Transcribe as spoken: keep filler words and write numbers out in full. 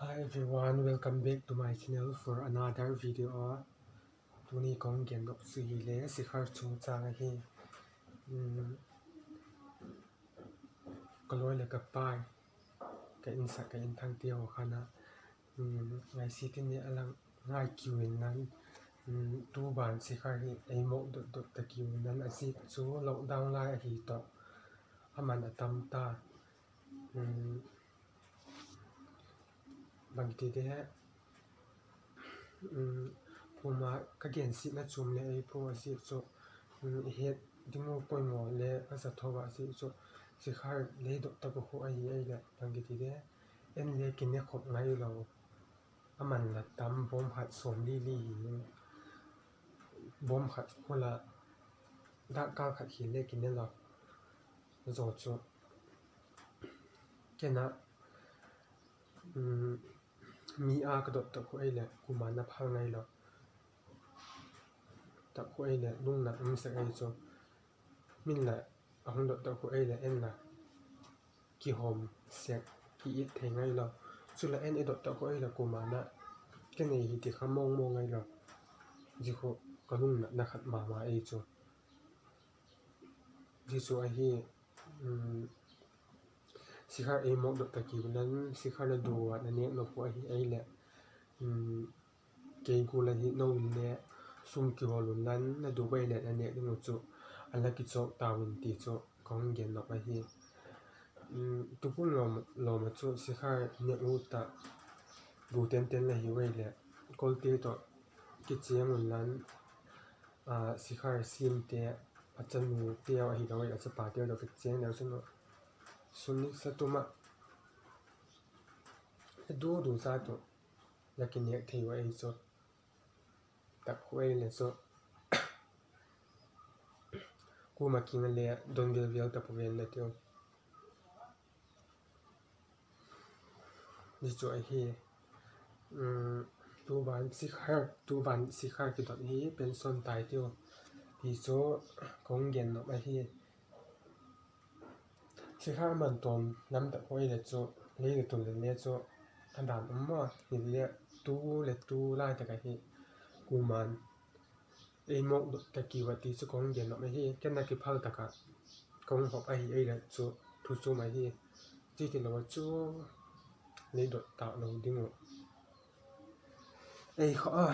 Hi everyone, welcome back to my channel for another video. Tuni ka hung gen nop chu hile Sikhar chungchâng ahi. Ka lawi leh ka pai, ka insak ka inthangte haw khan a, ngaisiat in a la ngai kiu inlan, tu ban Sikhar hi ei mawk dot dot ta kiu inlan, a ziak chu lockdown lai ahi tawh, a man a tam ta. Bangti de, kuama ka gensiatna chuam le ei pua a ziak chu, i het ding uh poimaw le a za tho a ziak chu, Sikhar lei dot tak uh khu ahi ei leh bangti de, en le kine khop ngailo, a man la tam, bawm khat sawmli li hi, bawm khat khu la, dakkal khat hi le kine lo, zaw chu, ken a, mi a ka dot tak khu ei leh kuama na phal ngailo, tak khu ei leh lungnat um sek ei chu, min la a hung dot tak khu ei leh en la kihawm sek, ki it thei ngailo, chu la en i dot tak khu ei leh kuama na ka nei hi ti kha mawngmawng ngailo, zia khu ka lungnatna khat ma ma ei chu. Zia chu ahi, Sikhar ei mawk dot tak kiu inlan, Sikhar na du a na nêk nop uh ahi ei leh, kei gual ahi, nou in le sum kihawl unlan, na du bai leh na nêk ding uh chu a la kichawk tau in ti chu ka hung gen nop ahi. Tukum lawm ah chu Sikhar nêk ut ah, du tenten la hiu ei leh, kolte tawh kichêng unlan, Sikhar siamte, a chanuteu ahilo ei, a chapateu tawh kichêng leu chun, sun ni sa tum ah a du du zat uh la kinêk thei ua ei chu, tak khu ei le chu, kuama kiang a le don vel vel ta pua'n la tiu. Zia chu ahi, tu ban Sikhar kidot hi pension tai tiu, ti chu ka hung gen nop ahi. Sikhar man tawm lam tak khu ei leh chu, lei le tun le le chu a dan um maw, hile tu le tu lai tak ahi, kuama'n ei mawk dot tak kiu a ti chu ka hung gen nop ahi. Ken a kiphal tak ah ka hung hop ahi ei leh chu, thu chuam ahi. Zia tilo a chu lei dot tâk lo ding uh ei kha a,